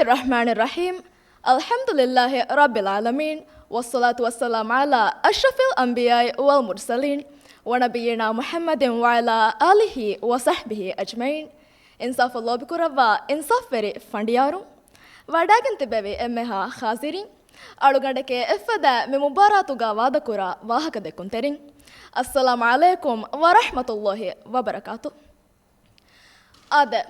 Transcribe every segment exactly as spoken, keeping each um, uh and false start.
الرحمن الرحيم. الحمد لله رب العالمين، والصلاة والسلام على أشرف الأنبياء والمرسلين، ونبينا محمد وعلى آله وصحبه أجمعين. އިންސާފަށް ލޯބިކުރައްވާ އިންސާފްވެރި ފަނޑިޔާރުން، ވަޑައިގެން ތިއްބެވި އެންމެހާ ޙާޟިރީން، އަޅުގަނޑެކޭ އެއްފަދަ މި މުބާރާތުގަ ވާދަކުރާ ވާހަކަދެއްކުންތެރިން، السلام عليكم ورحمة الله وبركاته. އާދެ،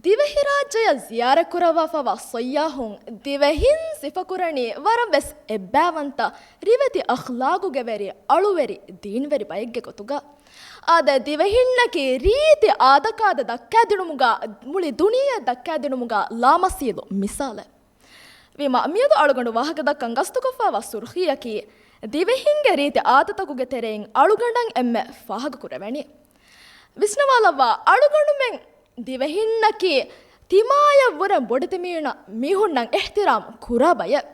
ދިވެހިރާއްޖެއަށް ޒިޔާރަތްކުރައްވާފައިވާ ސައްޔާހުން ދިވެހިން ސިފަކުރަނީ ވަރަށް ވެސް އެއްބައިވަންތަ، ރިވެތި އަޚްލާގުގެ ވެރި، އަޅުވެރި، ދީންވެރި ބައެއްގެ ގޮތުގަ. އާދެ، ދިވެހިންނަކީ ރީތި އާދަކާދަ ދައްކައިދިނުމުގަ، މުޅި ދުނިޔެއަށް ދައްކައިދިނުމުގަ ލާމަސީލު މިސާލެއް. ވީމާ، މިއަދު އަޅުގަނޑު ވާހަކަދައްކަން ގަސްތުކޮށްފައިވާ ސުރުޚީއަކީ، ދިވެހިންގެ ރީތި އާދަތަކުގެ ތެރެއިން އަޅުގަނޑަށް އެންމެ ފާހަގަކުރެވެނީ. ވިސްނަވާލައްވާ، އަޅުގަނޑުމެން ދިވެހިންނަކީ ތިމާޔަށްވުރެން ބޮޑެތި މީނަ-، މީހުންނަށް އިޙްތިރާމް ކުރާ ބައެއް.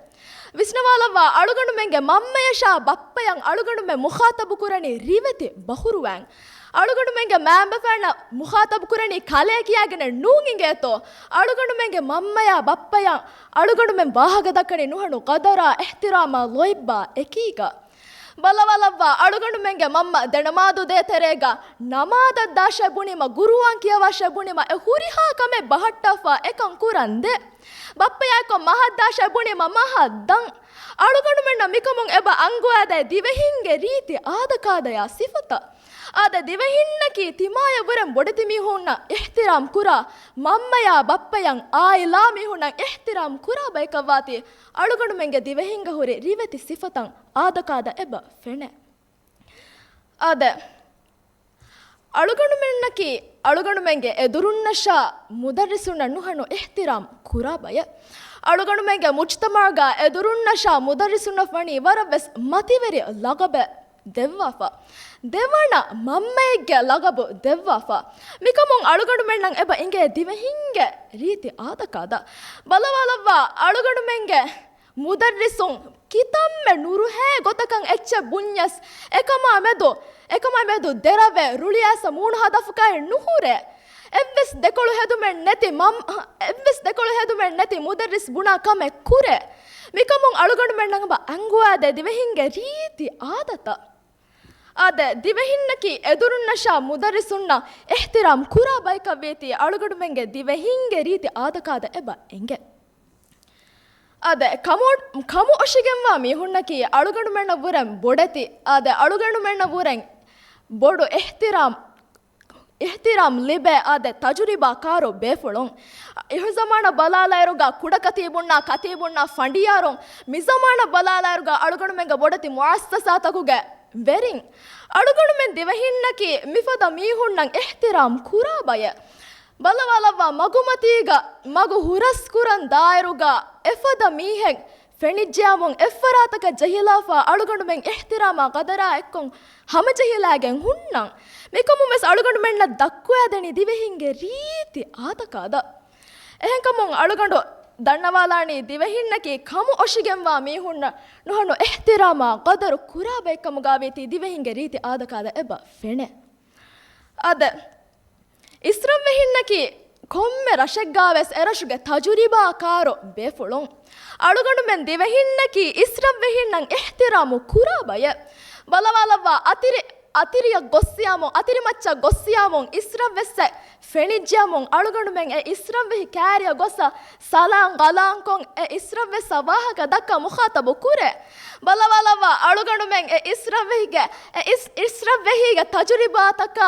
ވިސްނަވާލައްވާ، އަޅުގަނޑުމެންގެ މަންމަޔަށާ ބައްޕަޔަށް އަޅުގަނޑުމެން މުޚާޠަބުކުރަނީ ރިވެތި ބަހުރުވައިން. އަޅުގަނޑުމެންގެ މައިންބަފައިންނަށް މުޚާޠަބުކުރަނީ ކަލޭ ކިޔާގެނެއް ނޫން އިނގޭތޯ؟ އަޅުގަނޑުމެންގެ މަންމަޔާ ބައްޕަޔަށް އަޅުގަނޑުމެން ވާހަކަދައްކަނީ ނުހަނު ޤަދަރާ، އިޙްތިރާމާ، ލޯތްބާ އެކީގަ. ބަލަވާލައްވާ، އަޅުގަނޑުމެންގެ މަންމަ ދެނަމާދު ދޭތެރޭގަ ނަމާދަށްދާށޭ ބުނީމަ، ގުރުއާން ކިޔަވާށޭ ބުނީމަ، އެ ހުރިހާ ކަމެއް ބަހައްޓާފަ އެކަން ކުރަން ދޭ. ބައްޕަޔާއެއްކޮށް މަހަށްދާށޭ ބުނީމަ، މަހަށް ދަން. އަޅުގަނޑުމެންނަށް މިކަމުން އެބަ އަންގަވައިދޭ ދިވެހިންގެ ރީތި އާދަކާދަޔާ ސިފަތައް. އާދެ، ދިވެހިންނަކީ ތިމާޔަށްވުރެން ބޮޑެތި މީހުންނަށް އިޙްތިރާމް ކުރާ، މަންމަޔާ ބައްޕަޔަށް އާއިލާ މީހުންނަށް އިޙްތިރާމް ކުރާ ބަޔަކަށްވާތީ، އަޅުގަނޑުމެންގެ ދިވެހިންގަ ހުރި ރިވެތި ސިފަތައް އާދަކާދަ އެބަ ފެނޭ. އާދެ، އަޅުގަނޑުމެންނަކީ އަޅުގަނޑުމެންގެ އެދުރުންނަށާ މުދައްރިސުންނަށް ނުހަނު އިޙްތިރާމް ކުރާ ބައެއް. އަޅުގަނޑުމެންގެ މުޖްތަމަޢުގަ އެދުރުންނަށާ މުދައްރިސުންނަށް ވަނީ ވަރަށް ވެސް މަތިވެރި ލަޤަބެއް ދެއްވާފަ. ދެވަނަ މަންމައެއްގެ ލަޤަބު ދެއްވާފަ. މިކަމުން އަޅުގަނޑުމެންނަށް އެބަ އިނގޭ ދިވެހިންގެ ރީތި އާދަކާދަ. ބަލަވާލައްވާ، އަޅުގަނޑުމެންގެ މުދައްރިސުން ކިތަންމެ ނުރުހޭ ގޮތަކަށް އެއްޗެއް ބުންޏަސް، އެކަމާ މެދު، އެކަމާ މެދު ދެރަވެ ރުޅިއައިސް މޫނު ހަދާފަކާއެއް ނުހުރޭ. އެއްވެސް ދެކޮޅު ހެދުމެއް ނެތި މަން-، އެއްވެސް ދެކޮޅު ހެދުމެއް ނެތި މުދައްރިސް ބުނާ ކަމެއް ކުރޭ. މިކަމުން އަޅުގަނޑުމެންނަށް އަންގަވާދޭ ދިވެހިންގެ ރީތި އާދަތައް. އާދެ، ދިވެހިންނަކީ އެދުރުންނަށާ މުދައްރިސުންނަށް އިޙްތިރާމް ކުރާ ބަޔަކަށްވީތީ، އަޅުގަނޑުމެންގެ ދިވެހިންގެ ރީތި އާދަކާދަ އެބަ އެނގޭ. އާދެ، ކަމު، ކަމު އޮށިގެންވާ މީހުންނަކީ އަޅުގަނޑުމެންނަށްވުރެން ބޮޑެތި، އާދެ، އަޅުގަނޑުމެންނަށްވުރެން ބޮޑު އިޙްތިރާމް، އިޙްތިރާމް ލިބޭ، އާދެ، ތަޖުރިބާ ކާރު ބޭފުޅުން. އިހުޒަމާނަށް ބަލާލާއިރުގަ ކުޑަކަތީބުންނާ، ކަތީބުންނާ، ފަނޑިޔާރުން، މިޒަމާނަށް ބަލާލާއިރުގަ އަޅުގަނޑުމެންގެ ބޮޑެތި މުއައްސަސާތަކުގެ ވެރިން. އަޅުގަނޑުމެން ދިވެހިންނަކީ މިފަދަ މީހުންނަށް އިޙްތިރާމް ކުރާ ބަޔެއް. ބަލަވާލައްވާ، މަގުމަތީގަ މަގު ހުރަސްކުރަން ދާއިރުގަ އެފަދަ މީހެއް ފެނިއްޖެޔަމުން އެއްފަރާތަކަށް ޖެހިލާފަ އަޅުގަނޑުމެން އިޙްތިރާމާ ޤަދަރާ އެއްކޮށް ހަމަޖެހިލާގެން ހުންނަން. މިކަމުން ވެސް އަޅުގަނޑުމެންނަށް ދައްކުވައިދެނީ ދިވެހިންގެ ރީތި އާދަކާދަ. އެހެންކަމުން އަޅުގަނޑު ދަންނަވާލާނީ ދިވެހިންނަކީ ކަމު އޮށިގެންވާ މީހުންނަށް ނުހަނު އިޙްތިރާމާ ޤަދަރު ކުރާ ބައެއްކަމުގަ ވީތީ ދިވެހިންގެ ރީތި އާދަކާދަ އެބަ ފެނޭ. އާދެ، އިސްރަށްވެހިންނަކީ ކޮންމެ ރަށެއްގަވެސް އެރަށުގެ ތަޖުރިބާ ކާރު ބޭފުޅުން. އަޅުގަނޑުމެން ދިވެހިންނަކީ އިސްރަށްވެހިންނަށް އިޙްތިރާމު ކުރާ ބަޔެއް. ބަލަވާލައްވާ، އަތިރި، އަތިރިއަށް ގޮއްސިޔަމުން، އަތިރިމައްޗަށް ގޮއްސިޔަމުން އިސްރަށްވެސް ފެނިއްޖެޔަމުން އަޅުގަނޑުމެން އެ އިސްރަށްވެހި ކައިރިއަށް ގޮސް ސަލާން ގަލާންކޮށް އެ އިސްރަށްވެސް ވާހަކަ ދައްކާ މުޚާޠަބު ކުރޭ. ބަލަވާލައްވާ، އަޅުގަނޑުމެން އެ އިސްރަށްވެހިގެ، އެ އިސް-، އިސްރަށްވެހީގެ ތަޖުރިބާތަކާ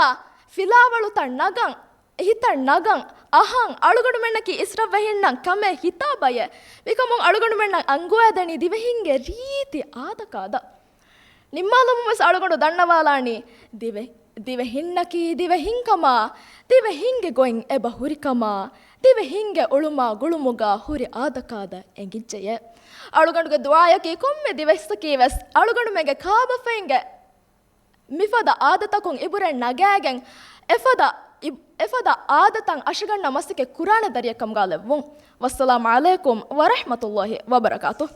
ފިލާވަޅުތައް ނަގަން، ހިތަށް ނަގަން، އަހަން، އަޅުގަނޑުމެންނަކީ އިސްރަށްވެހިންނަށް ކަމޭ ހިތާ ބަޔެއް. މިކަމުން އަޅުގަނޑުމެންނަށް އަންގަވައިދެނީ ދިވެހިންގެ ރީތި އާދަކާދަ. ނިންމާލުމުން ވެސް އަޅުގަނޑު ދަންނަވާލާނީ، ދިވެ-، ދިވެހިންނަކީ ދިވެހިންކަމާ، ދިވެހިންގެ ގޮތް އެބަ ހުރިކަމާ، ދިވެހިންގެ އުޅުމާ ގުޅުމުގާ ހުރި އާދަކާދަ އެނގިއްޖެޔޭ. އަޅުގަނޑުގެ ދުޢާޔަކީ ކޮންމެ ދިވެއްސަކީ ވެސް އަޅުގަނޑުމެންގެ ކާބަފައިންގެ މިފަދަ އާދަތަކުން އިބުރަތް ނަގާގެން، އެފަދަ އި-، އެފަދަ އާދަތައް އަށިގަންނަ މަސައްކަތް ކުރާނެ ދަރިއެއްކަމުގާ ލެއްވުން. ވައްސަލާމު ޢަލައިކުމް ވަރަޙްމަތުﷲި ވަބަރަކާތުހު.